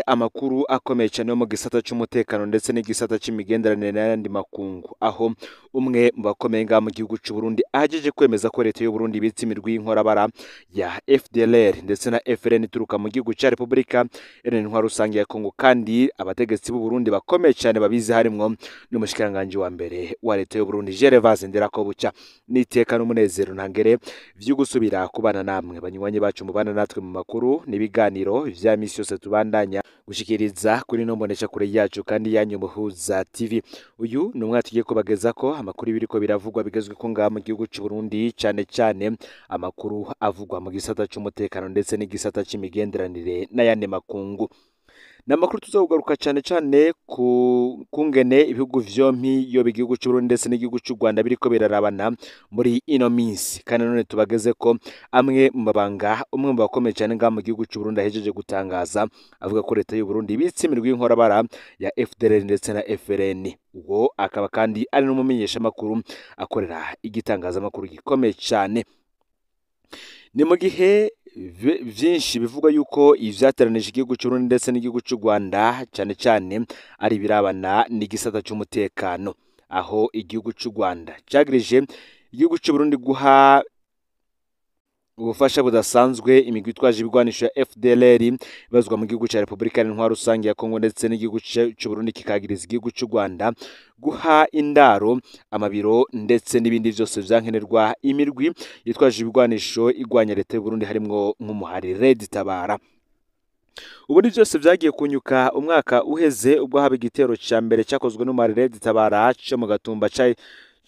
Amakuru akomeye cyane yo mu gisata c'umutekano ndetse n'igisata c'imigenderanire n'ayandi makungu, aho umwe mu bakomeye ngaha mu gihugu c'u Burundi ahejeje kwemeza ko leta y'u Burundi ibitse imirwi y'inkorabara ya FDLR ndetse na FLN ituruka mu gihugu ca Repubulika Iharanira Intwaro Rusange ya Kongo, kandi abategetsi b'u Burundi bakomeye cyane babizi, harimwo n'umushikiranganji wa mbere wa leta y'u Burundi Gervais Ndirakobuca. N'iteka n'umunezero ntangere vyo gusubira kubana namwe banywanyi bacu mubana natwe mu makuru n'ibiganiro vya misi yose tubandanya gushikiriza kuri no mbonesha kure yacu kandi yanyu Muhuza TV. Uyu ni umwaka tugiye kubagezako amakuru y'ibiriko biravugwa bigezweho ngaha mu gihugu c'u Burundi, cane cane amakuru avugwa mu gisata c'umutekano ndetse n'igisata c'imigenderanire n'ayandi makungu. Ni amakuru tuzogaruka cane cane ku kungene ibihugu vyompi, yoba igihugu c'u Burundi ndetse n'igihugu c'u Rwanda, biriko birarabana muri ino minsi. Kandi none tubageze ko amwe mu mabanga umwe mu bakomeye cane ngaha mu gihugu c'u Burundi ahejeje gutangaza, avuga ko leta y'u Burundi ibitse imirwi y'inkorabara ya FDLR ndetse na FLN. Ubwo akaba kandi ari n'umumenyeshamakuru akorera igitangazamakuru gikomeye cane. Ni mu gihe vyinshi bivugwa yuko ivyateranije igihugu c'u Burundi ndetse n'igihugu c'u Rwanda cane cane ari ibirabana n'igisata c'umutekano, aho igihugu c'u Rwanda cagirije igihugu c'u Burundi guha ubufasha budasanzwe imigwi itwaje ibigwanisho ya FDLR ibazwa mu gihugu ca Repubulika Iharanira Rusange ya Kongo, ndetse n'igihugu c'u Burundi kikagiriza igihugu c'u Rwanda guha indaro, amabiro ndetse n'ibindi vyose vyankenerwa imirwi yitwaje ibigwanisho igwanya leta y'u Burundi, harimwo nk'umuhari Red Tabara. Ubu ni vyose vyagiye kunyuka umwaka uheze, ubwo haba igitero ca mbere cakozwe n'umuhari Red Tabara co mu Gatumba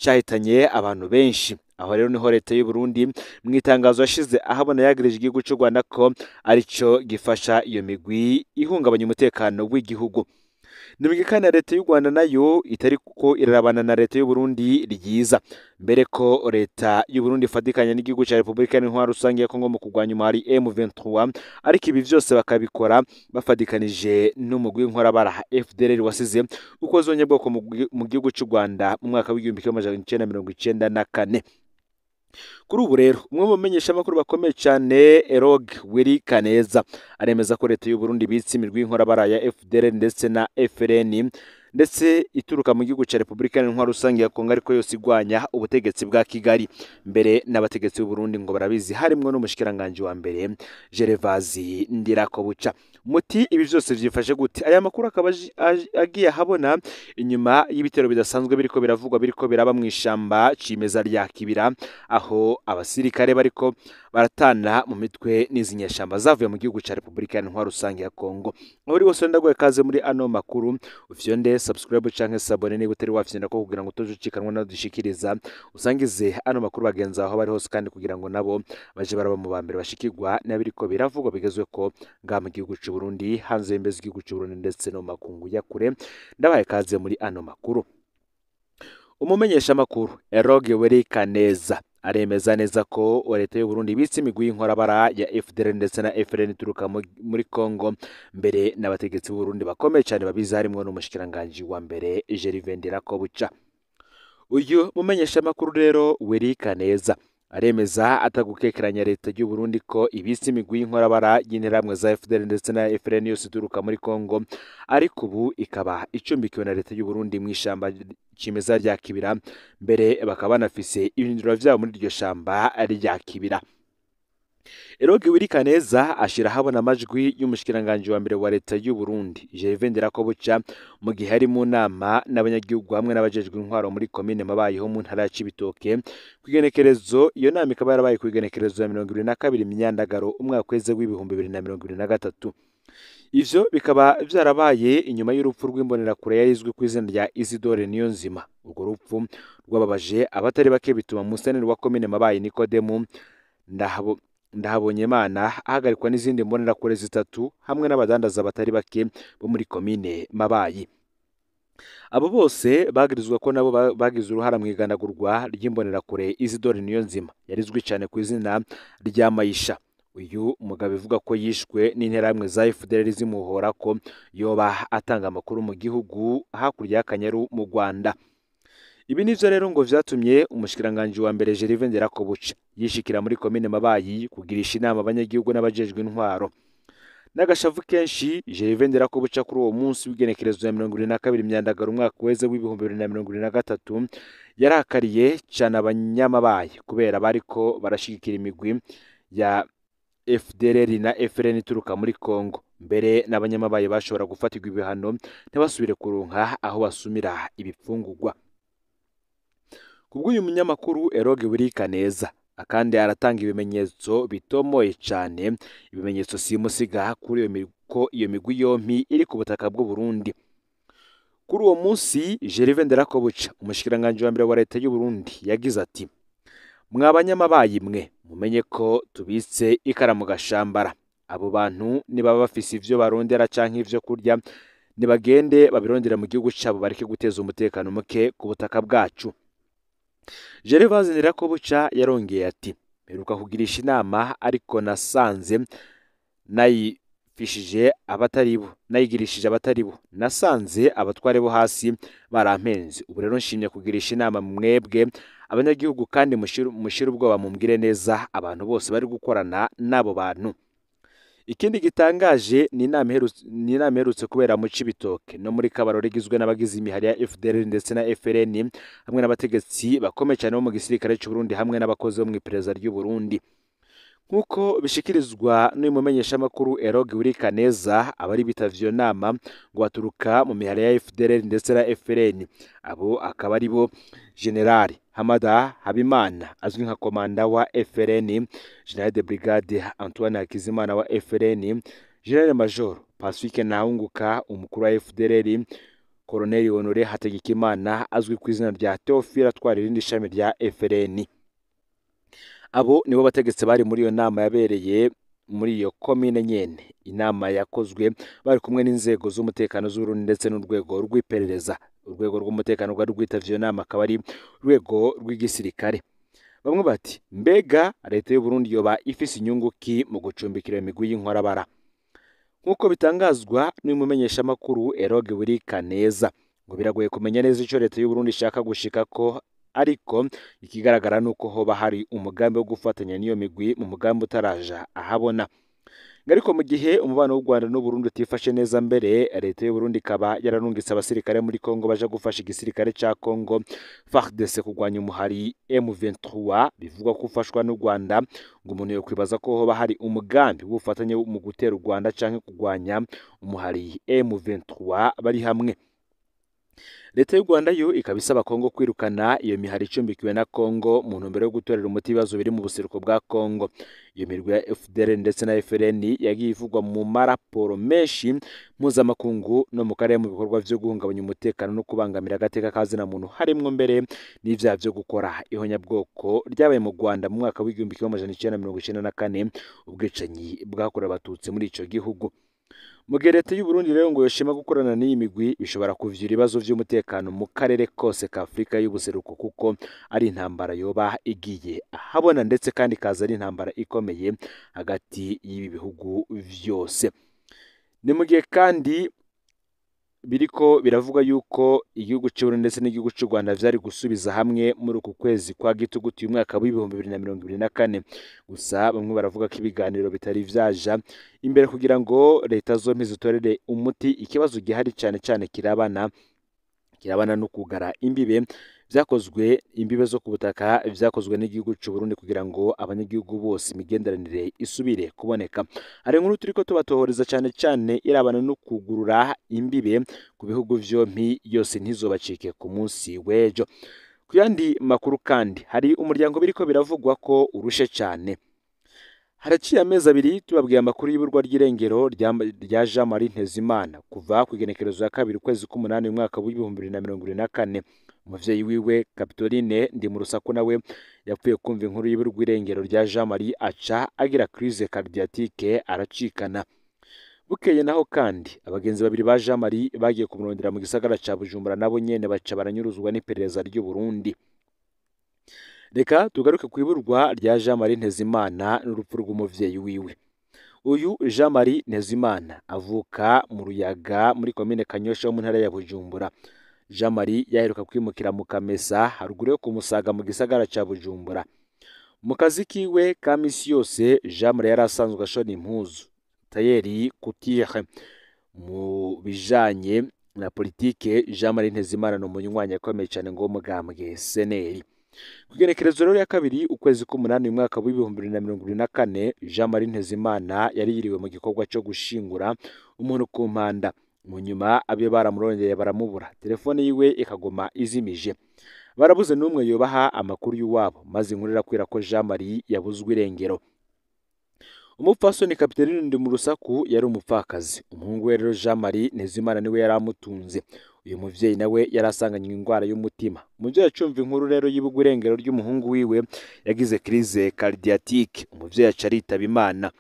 cahitanye abantu benshi. Aho rero niho leta y'u Burundi mu itangazo yashize ahabona yagirije igihugu c'u Rwanda ko arico gifasha iyo migwi ihungabanya umutekano w'igihugu. Ni mu gihe kandi na leta y'u Rwanda nayo itari kuko irarabana na leta y'u Burundi ryiza, mbere ko leta y'u Burundi ifatikanya n'igihugu ca Repubulika Iharanira Rusange ya Kongo mu kurwanya umuhari M23, ariko ibi vyose bakabikora bafatikanije n'umugwi w'inkorabara FDLR wasize ukoze bwoko mu gihugu c'u Rwanda mu mwaka w'1994. Kuri ubu rero umwe mu bamenyeshamakuru bakomeye cyane Erog Willy Kaneza aremeza ko leta y'u Burundi ibitse imirwi y'inkorabara ya FDLR ndetse na FLN ndetse ituruka mu gihugu ca Repubulika Iharanira Rusange ya Kongo, ariko yose igwanya ubutegetsi bwa Kigali. Mbere n'abategetsi b'u Burundi ngo barabizi, harimwo n'umushikiranganji wa mbere Gervais Ndirakobuca. Muti ibi vyose vyifashe gute? Aya makuru akaba agiye ahabona inyuma y'ibitero bidasanzwe biriko biravugwa biriko biraba mw'ishamba cimeza rya Kibira, aho abasirikare bariko baratana mu mitwe n'izi nyeshamba zavuye mu gihugu ca Repubulika Iharanira Rusange ya Kongo. Aho uri hose ndaguhaye ikaze muri ano makuru, ufyonde subscribe canke s'abonner niba utari wafyonda ko kugira ngo utoje ucikanwa nadushikiriza, usangize ano makuru bagenzi aho bari hose, kandi kugira ngo nabo baje baraba mu ba mbere bashikirwa n'abiriko biravugwa bigezweko ngaha mu gihugu c'u Burundi, hanze y'imbibe z'igihugu c'u Burundi ndetse no mu makungu ya kure. Ndabahaye ikaze muri ano makuru. Umumenyeshamakuru Eroge Willy Kaneza aremeza neza ko leta y'u Burundi ibitse imigwi y'inkorabara ya FDLR ndetse na FLN ituruka muri Kongo, mbere n'abategetsi b'u Burundi bakomeye cyane babizi, harimwo n'umushikiranganji wa mbere Gervais Ndirakobuca. Uyu mumenyeshamakuru rero Willy Kaneza aremeza atagukekeranya leta y'u Burundi ko ibitse imigwi y'inkorabara y'interahamwe za FDLR ndetse na FLN yose ituruka muri Kongo, ariko ubu ikaba icumbikiwe na leta y'u Burundi mw'ishamba cimeza rya Kibira, mbere bakaba banafise ibirindiro vyabo muri iryo shamba rya Kibira. Eroge Willy Kaneza ashira ahabona amajwi y'umushikiranganji wa mbere wa leta y'u Burundi Gervais Ndirakobuca mu gihe ari mu nama n'abanyagihugu hamwe n'abajejwe intwaro muri komine Mabayi ho mu ntara ya Cibitoke kw'igenekerezo. Iyo nama ikaba yarabaye kw'igenekerezo ya 22 Myandagaro umwaka weze w'2023. Ivyo bikaba vyarabaye inyuma y'urupfu rw'imbonerakure yari izwi ku izina rya Isidore Niyonzima. Urwo rupfu rwababaje abatari bake, bituma umuseneri wa komine Mabayi Nikodemu Ndahabonyimana ahagarikwa n'izindi mbonerakure zitatu hamwe n'abadandaza batari bake bo muri komine Mabayi. Abo bose bagirizwa ko nabo bagize uruhara mu igandagurwa ry'imbonerakure Isidore Niyonzima yari izwi cyane ku izina rya Mayisha. Uyu mugabo ivuga ko yishwe n'interahamwe za FDLR zimuhora ko yoba atanga amakuru mu gihugu hakurya y'Akanyaru mu Rwanda. Ibi nivyo rero ngo vyatumye umushikiranganji wa mbere Gervais Ndirakobuca yishikira muri komine Mabayi kugirisha inama abanyagihugu n'abajejwe intwaro. N'agashavu kenshi Gervais Ndirakobuca kuri uwo munsi w'igenekerezo ya 22 Myandagaro umwaka weze w'2023 yarakariye cyane abanyamabaye kubera bariko barashigikira imigwi ya FDLR na FRN ituruka muri Kongo. Mbere n'abanyamabaye bashobora gufatirwa ibihano ntibasubire kuronka aho basumira ibifungurwa. Kubw'uyu munyamakuru Eroge Burikaneza akandi aratanga ibimenyetso bitomoye cyane, ibimenyetso simusiga kuri iyo ko iyo migwi yompi iri ku butaka bw'u Burundi. Kuri uwo munsi Gervais Ndirakobuca, umushikiranganje wa mbere wa leta y'u Burundi, yagize ati: mwa banyamabayi mwe mumenye ko tubitse ikara mu gashambara. Abo bantu nibaba bafise ivyo barondera canke ivyo kurya nibagende babirondera mu gihugu cabo, bareke guteza umutekano muke ku butaka bwacu. Gervais Ndirakobuca yarongeye ati: mperuka kugirisha inama ariko nasanze nayifishije abataribo, nayigirishije abataribo, nasanze abatware bo hasi barampenze. Ubu rero nshimye kugirisha inama mwebwe abanyagihugu, kandi mushire ubwoba mumbwire neza abantu bose bari gukorana n'abo bantu. Ikindi gitangaje ni inama iherutse kubera mu Cibitoke no muri Kabarore igizwe n'abagize imihari ya FDLR ndetse na FRN hamwe n'abategetsi bakomeye cyane bo mu gisirikare cy'u Burundi hamwe n'abakozi bo mu iperereza ry'u Burundi. Nk'uko bishikirizwa n'uyu mumenyeshamakuru Eroge Burikaneza, abari bitavye iyo nama ngo baturuka mu mihari ya FDLR ndetse na FRN. Abo akaba ari bo General Hamada Habimana azwi nka komanda wa FRN, General de Brigade Antoine Hakizimana wa FRN, General Major Pacifique Ntahunguka umukuru wa FDLR, Colonel Honore Hategekimana azwi ku izina rya Theophile atwara irindi shami rya FRN. Abo nibo bategetsi bari muri iyo nama yabereye muri iyo komine nyene. Inama yakozwe bari kumwe n'inzego z'umutekano z'Uburundi ndetse n'urwego rw'iperereza. Urwego rw'umutekano rwari rwitavye iyo nama akaba ari urwego rw'igisirikare. Bamwe bati: mbega leta y'u Burundi yoba ifise inyungu ki mu gucumbikira imigwi y'inkorabara? Nk'uko bitangazwa n'umumenyeshamakuru Eroge Burikaneza, ngo biragoye kumenya neza ico leta y'u Burundi ishaka gushika ko, ariko ikigaragara nuko hoba hari umugambi wo gufatanya n'iyo migwi mu mugambi utaraja ahabona. Ariko mu gihe umubano w'u Rwanda n'u Burundi utifashe neza, mbere leta y'u Burundi ikaba yararungitse abasirikare muri Kongo baja gufasha igisirikare ca Kongo FARDC kurwanya umuhari M23 bivugwa ko ufashwa n'u Rwanda, ngo umuntu yokwibaza ko hoba hari umugambi w'ubufatanye mu gutera u Rwanda canke kurwanya umuhari M23 bari hamwe. Leta y'u Rwanda yo ikaba isaba Kongo kwirukana iyo mihari icumbikiwe na Kongo mu ntumbero yo gutorera umuti ibibazo biri mu buseruko bwa Kongo. Iyo mirwi ya FDLR ndetse na FRN yagiye ivugwa mu maraporo menshi mpuzamakungu no mu karere mu bikorwa vyo guhungabanya umutekano no kubangamira agateka ka zina muntu, harimwo mbere n'ivyaha vyo gukora ihonyabwoko ryabaye mu Rwanda mu mwaka w'1994, ubwicanyi bwakorewe Abatutsi muri ico gihugu. Mu gihe leta y'u Burundi rero ngo yoshima gukorana n'iyi migwi bishobora kuvyura ibibazo vy'umutekano mu karere kose ka Afrika y'ubuseruko, kuko ari intambara yoba igiye ahabona ndetse kandi ikaza ari intambara ikomeye hagati y'ibi bihugu vyose. Ni mu gihe kandi biriko biravuga yuko igihugu c'u Burundi ndetse n'igihugu c'u Rwanda vyari gusubiza hamwe muri uku kwezi kwa Gitugutu uyu mwaka w'2024. Gusa bamwe baravuga ko ibiganiro bitari vyaja imbere kugira ngo leta zompi zitorere umuti ikibazo gihari cane cane kirabana no kugara imbibe vyakozwe, imbibe zo ku butaka vyakozwe n'igihugu c'u Burundi kugira ngo abanyagihugu bose imigenderanire isubire kuboneka. Hari inkuru turiko tubatohoreza cane cane irabana no kugurura imbibe ku bihugu vyompi yose ntizobacike ku munsi w'ejo. Ku yandi makuru kandi hari umuryango biriko biravugwa ko urushe cane. Haraciye amezi abiri tubabwiye amakuru y'iburwa ry'irengero rya Jean Marie Ntezimana kuva ku igenekerezo ya 2 ukwezi k'umunani umwaka w'2024. Umuvyeyi wiwe Capitoline Ndimurusaku nawe yapfuye kumva inkuru y'iburwa irengero rya Jean Marie aca agira crise cardiaque aracikana. Bukeye naho kandi abagenzi babiri ba Jean Marie bagiye kumurondera mu gisagara ca Bujumbura nabo nyene baca baranyuruzwa n'iperereza ry'u Burundi. Reka tugaruke ku iburwa rya Jean Marie Ntezimana n'urupfu rw'umuvyeyi wiwe. Uyu Jean Marie Ntezimana avuka mu Ruyaga muri komine Kanyosha mu ntara ya Bujumbura. Jean Marie yaheruka kwimukira mu Kamesa haruguru yo kumusaga mu gisagara ca Bujumbura. Mu kazi kiwe ka misi yose Jean Marie yari asanzwe ashona impuzu Tayeri Couture. Mu bijanye na politike, Jean Marie Ntezimana ni umunywanyi akomeye cyane ngo w'umugambwe CNL. Ku igenekerezo rero ya 2 ukwezi k'umunani uyu mwaka w'2024, Jean Marie Ntezimana yari yiriwe mu gikorwa cyo gushingura umuntu ku mpanda. Mu nyuma abe baramurondeye baramubura, telefone yiwe ikaguma izimije, barabuze n'umwe yobaha amakuru y'uwabo, maze inkuru irakwira ko Jean Marie yabuzwe irengero. Umupfasoni Kapiteni Ndi mu rusaku yari umupfakazi, umuhungu we rero Jean Marie Ntezimana niwe yari amutunze. Uyu muvyeyi nawe yari asanganywe indwara y'umutima. Umuvyeyi acumva inkuru rero y'ibugwa irengero ry'umuhungu wiwe yagize crise cardiaque, umuvyeyi aca aritaba Imana.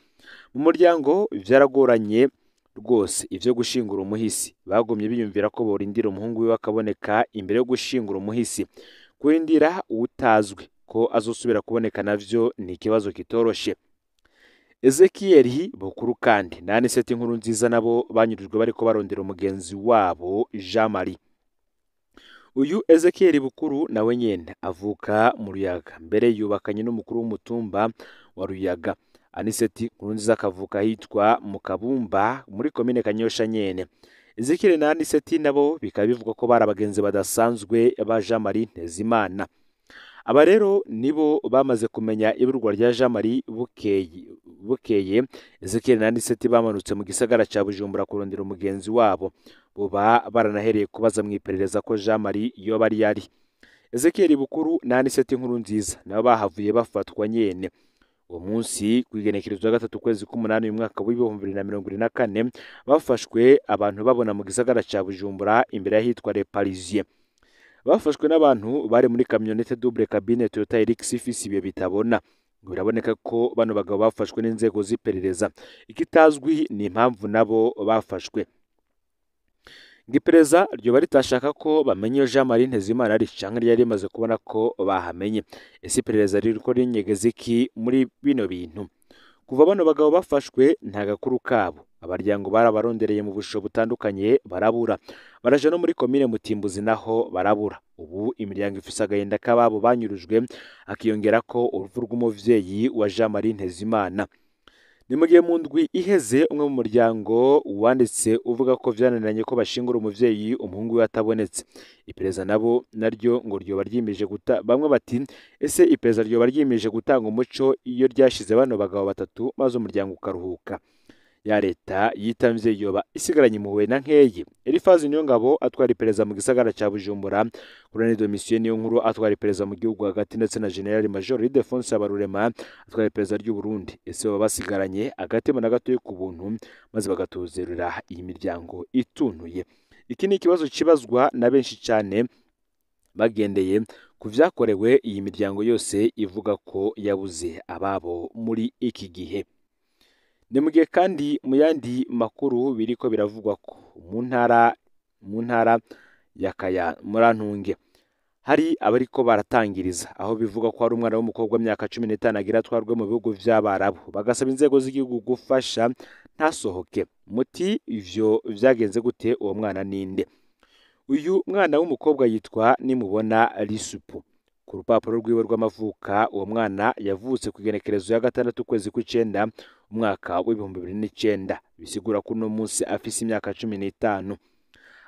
Mu muryango vyaragoranye rwose ivyo gushingura umuhisi, bagumye biyumvira ko borindira umuhungu wiwe akaboneka imbere yo gushingura umuhisi. Kurindira uwutazwi ko azosubira kuboneka navyo ni ikibazo kitoroshe. Ezekiel Bukuru kandi na Aniseti Inkuru Nziza nabo banyurijwe bariko barondera umugenzi wabo Jean Marie. Uyu Ezekiel Bukuru nawe nyene avuka mu Ruyaga, mbere yubakanye n'umukuru w'umutumba wa Ruyaga. Aniseti Inkuru Nziza akavuka ahitwa mu Kabumba muri komine Kanyosha nyene. Ezekiel na Aniseti nabo bikaba bivugwa ko bari abagenzi badasanzwe ba Jean Marie Ntezimana. Aba rero nibo bamaze kumenya iburwa rya Jean Marie bukeye Ezekiel na Aniseti bamanutse mu gisagara ca Bujumbura kurondera umugenzi wabo. Boba baranahereye kubaza mu iperereza ko Jean Marie yoba ari yari. Ezekiel Bukuru na Aniseti Inkuru Nziza nabo bahavuye bafatwa nyene. Uwo munsi kw'igenekerezo rya 3 ukwezi k'umunani uyu mwaka w'2024 bafashwe abantu babona mu gisagara ca Bujumbura imbere y'ahitwa Le Parisien. Bafashwe n'abantu bari muri kamyonete double cabine Toyota Hilux ifise ibiyo bitabona. Ngo biraboneka ko bano bagabo bafashwe n'inzego z'iperereza. Ikitazwi ni impamvu nabo bafashwe. Ngo iperereza ryoba ritashaka ko bamenye iyo Jean Marie Ntezimana ari canke ryari rimaze kubona ko bahamenye. Ese iperereza ririko rinyegeza iki muri bino bintu? Kuva bano bagabo bafashwe nta gakuru kabo. Abaryango barabarondereye mu busho butandukanye barabura. Baraja no muri komine Mutimbuzi naho barabura. Ubu imiryango ifise agahinda k'ababo banyurujwe, hakiyongera ko urupfu rw'umuvyeyi wa Jean Marie Ntezimana. Ni mu gihe mu ndwi iheze umwe mu muryango wanditse uvuga ko vyananiranye ko bashingura umuvyeyi umuhungu we atabonetse. Iperereza nabo naryo ngo ryoba ryimije guta, bamwe bati ese iperereza ryoba ryimije gutanga umuco iyo ryashize bano bagabo batatu maze umuryango ukaruhuka. Ya leta yitamvye yoba isigaranye impuhwe na nkeyi. Elifazi Niyongabo atwara iperereza mu gisagara ca Bujumbura, Colonel Domitien Niyonkuru atwara iperereza mu gihugu hagati, ndetse na General Major Ildefonse Habarurema atwara iperereza ry'u Burundi. Ese baba basigaranye agatema na gatoyi ku buntu maze bagatuzerera iyi miryango ituntuye? Iki ni ikibazo kibazwa na benshi cyane bagendeye ku vyakorewe iyi miryango yose ivuga ko yabuze ababo muri iki gihe. Ni mu gihe kandi mu yandi makuru biriko biravugwa ko mu ntara ya Kaya Murantunge hari abariko baratangiriza, aho bivuga ko hari umwana w'umukobwa w'imyaka 15 agira atwarwe mu bihugu vy'Abarabu, bagasaba inzego z'igihugu gufasha ntasohoke. Muti ivyo vyagenze gute? Uwo mwana ninde? Uyu mwana w'umukobwa yitwa Nimubona Lisupu. Ku rupapuro rwiwe rw'amavuka uwo mwana yavutse ku igenekerezo ya 6 ukwezi kw'icenda umwaka w'2009, bisigura ko uno munsi afise imyaka 15.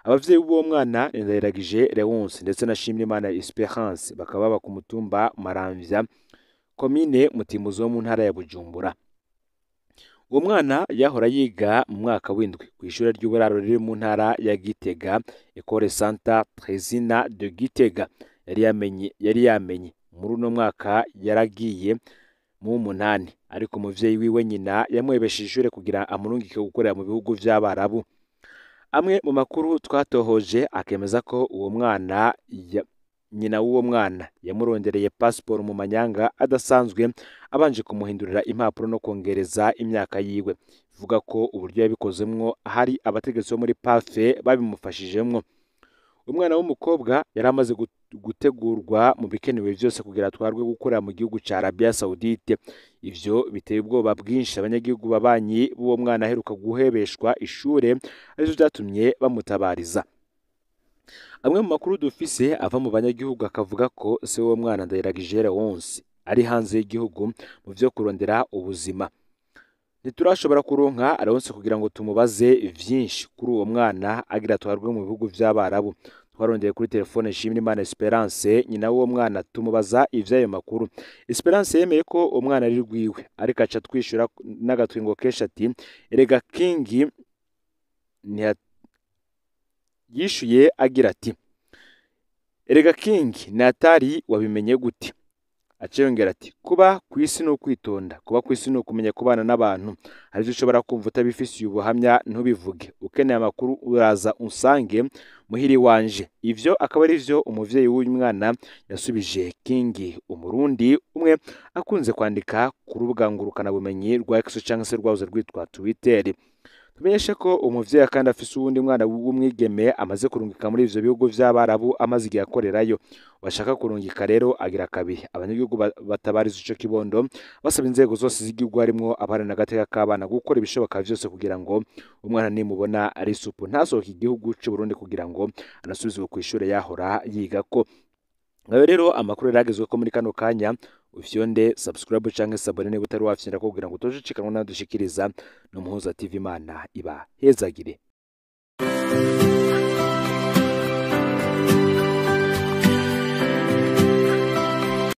Abavyeyi b'uwo mwana ni Ndayiragije Leonce ndetse na Shimimana Esperance, bakaba baba ku mutumba Maramvya, komine Mutimbuzi wo mu ntara ya Bujumbura. Uwo mwana yahora yiga mu mwaka w'indwi kw'ishure ry'uburaro riri mu ntara ya Gitega, Ecole Santa Tresina de Gitega. Yari yamenye muri uno mwaka yaragiye mu 8, ariko umuvyeyi wiwe nyina yamuhebesheje ishure kugira amurungike gukorera mu bihugu vy'Abarabu. Amwe mu makuru twatohoje akemeza ko uwo mwana nyina w'uwo mwana yamurondereye passport mu manyanga adasanzwe, abanje kumuhindurira impapuro no kongereza imyaka yiwe. Ivuga ko uburyo yabikozemwo hari abategetsi bo muri PAFE babimufashijemwo. Umwana w'umukobwa yari amaze gutegurwa mu bikenewe vyose kugira atwarwe gukorera mu gihugu ca Arabia Saoudite. Ivyo biteye ubwoba bwinshi abanyagihugu babanyi b'uwo mwana aheruka guhebeshwa ishure, arivyo vyatumye bamutabariza. Amwe mu makuru dufise ava mu banyagihugu akavuga ko se w'uwo mwana Ndayiragije Leonce ari hanze y'igihugu mu vyo kurondera ubuzima. Ntiturashobora kuronka Alphonse kugira ngo tumubaze vyinshi kuri uwo mwana agira atwarwe mu bihugu vy'Abarabu. Twarondeye kuri telefone Nshimirimana Esperance, nyina w'uwo mwana, tumubaza ivy'ayo makuru. Esperance yemeye ko umwana ari rwiwe, ariko aca twishura n'agatwengo kenshi ati erega King yishuye agira ati erega King natari wabimenye gute? Aca yongera ati kuba ku isi ni ukwitonda, kuba ku isi ni ukumenya kubana n'abantu. Hari ivyo ushobora kumva utabifisiye ubuhamya ntubivuge, ukeneye amakuru uraza unsange muhiri wanje. Ivyo akaba ari vyo umuvyeyi w'uyu mwana yasubije King Umurundi, umwe akunze kwandika ku rubuga ngurukanabumenyi rwa X canke se rwahoze rwitwa Twitter. Tumenyeshe ko umuvyeyi kandi afise uwundi mwana w'umwigeme amaze kurungika muri ivyo bihugu vy'Abarabu, amaze igihe akorerayo. Washaka kurungika rero agira kabiri. Abanyagihugu batabariza ico kibondo basaba inzego zose z'igihugu harimwo abaharanira agateka k'abana gukora ibishoboka vyose kugira ngo umwana nimubona ari isupu ntasohoke igihugu c'u Burundi, kugira ngo anasubizwe kw'ishure yahora yigako. Ngayo rero amakuru yaragezwe ko muri kano kanya. Ufyonde subscribe canke s'abonner niba utari wafyonda kugira ngo utojicikanwa n'adushikiriza no Muhuza TV. Imana iba hezagire.